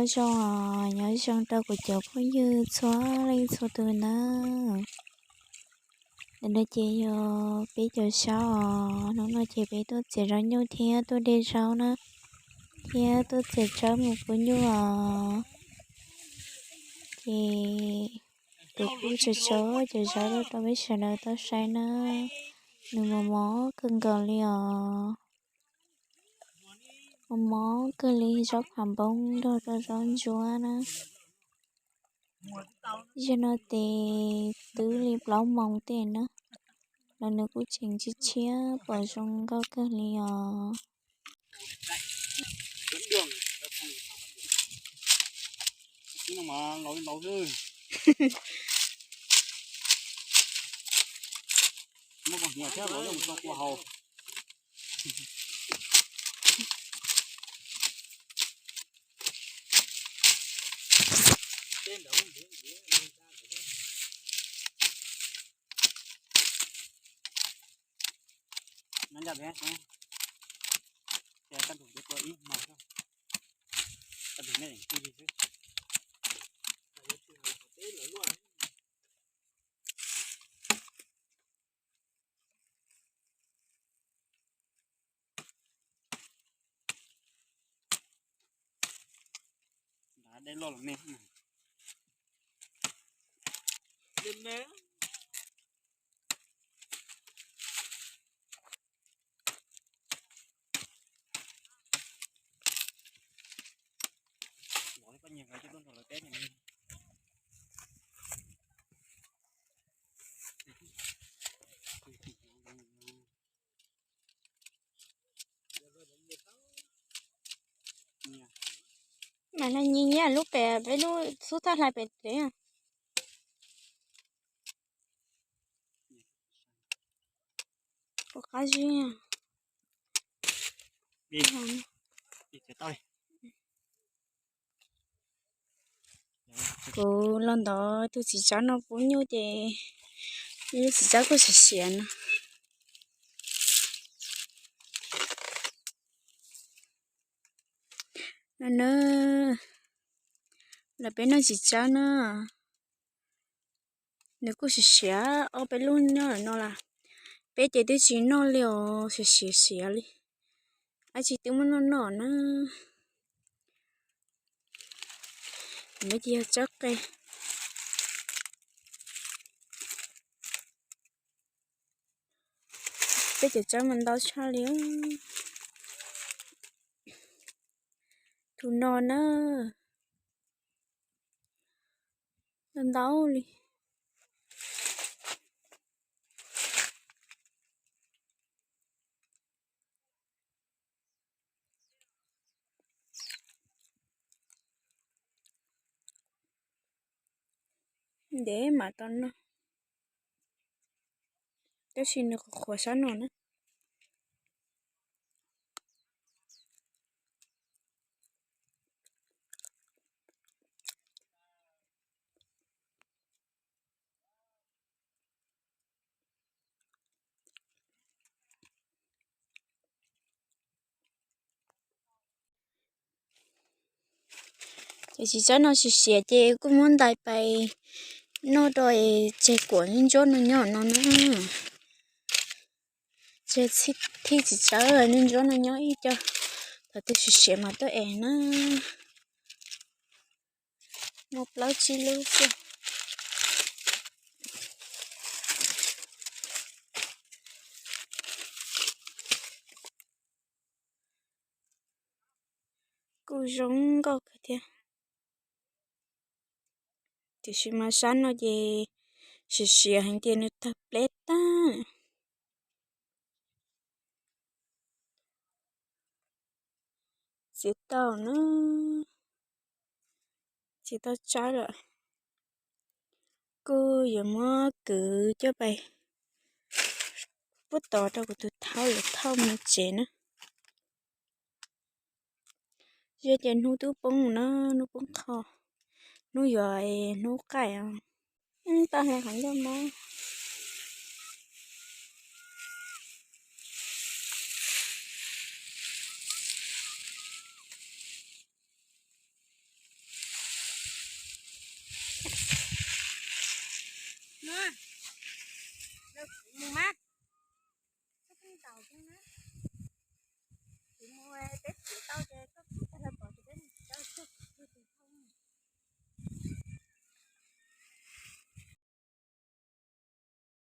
Nyob zoo os, nyob zoo rau kuv cov phooj ywg txhua leej txhua tus na. Ntawm no ces yog peb cov saub os, hnub no ces peb tuaj txiav zaub nyuj thiab tuaj de zaub na, thiab tuaj txiav tsawb mus pub nyuj os. Ces kuv kuj tso tso cov zaub rau peb sawv daws tau saib na, nws mos mos kawg nkaus li os. Mos mos kawg li, zaub phav npoob nrog rau zaub ntsuab na. Zaum no ces twb li plaub moos tej na, los nws kuj tseem tshiab tshiab pom zoo nkauj kawg li os. Mas na nyi nyiab lub pem peb lub xub thaj hlais pem tsev. Kuv qab zib. Kuv los ntov tus txiv tsawb no pub nyuj ces tus txiv tsawb kuj siav siav no. No na, lawv peb noj txiv tsawb na, nws kuj siav siav, ob peb lub nyob no las, peb ces twb tsis noj li os, siav siav siav li, dab tsi twb muab noj noj na. Nws ces yog tsawb qe. Peb cov tsawb mas ntau tshaj li. Tus no na, ntau ntau li. Ntev mam tau noj, tab sis nws qhuav qhuav sab no na. Ces txiv tsawb no siav siav ces kuj muab ntais pais noj rau tseg kuam ntsuab no nyob no na. Tseg thij txiv tsawb ntsuab no nyob ib co, thaum twg siav siav mas tuaj es na. Muaj plaub tsib lub xwb. Kuj zoo nkauj kawg thiab. Tiam sis mas sab no ces siav siav heev ces nws tawg pleb tag. Txiav tau na, txiav tau tsawb lawm. Kuj yuav muab kwv coj pais pub tod rau kuv tus thauj yuav thauj mus tsev na. Ziab ces hnub twb poob na, hnub poob qho, hnub yuav hnub qaij os. Tau hais qhov ncauj mob. Mas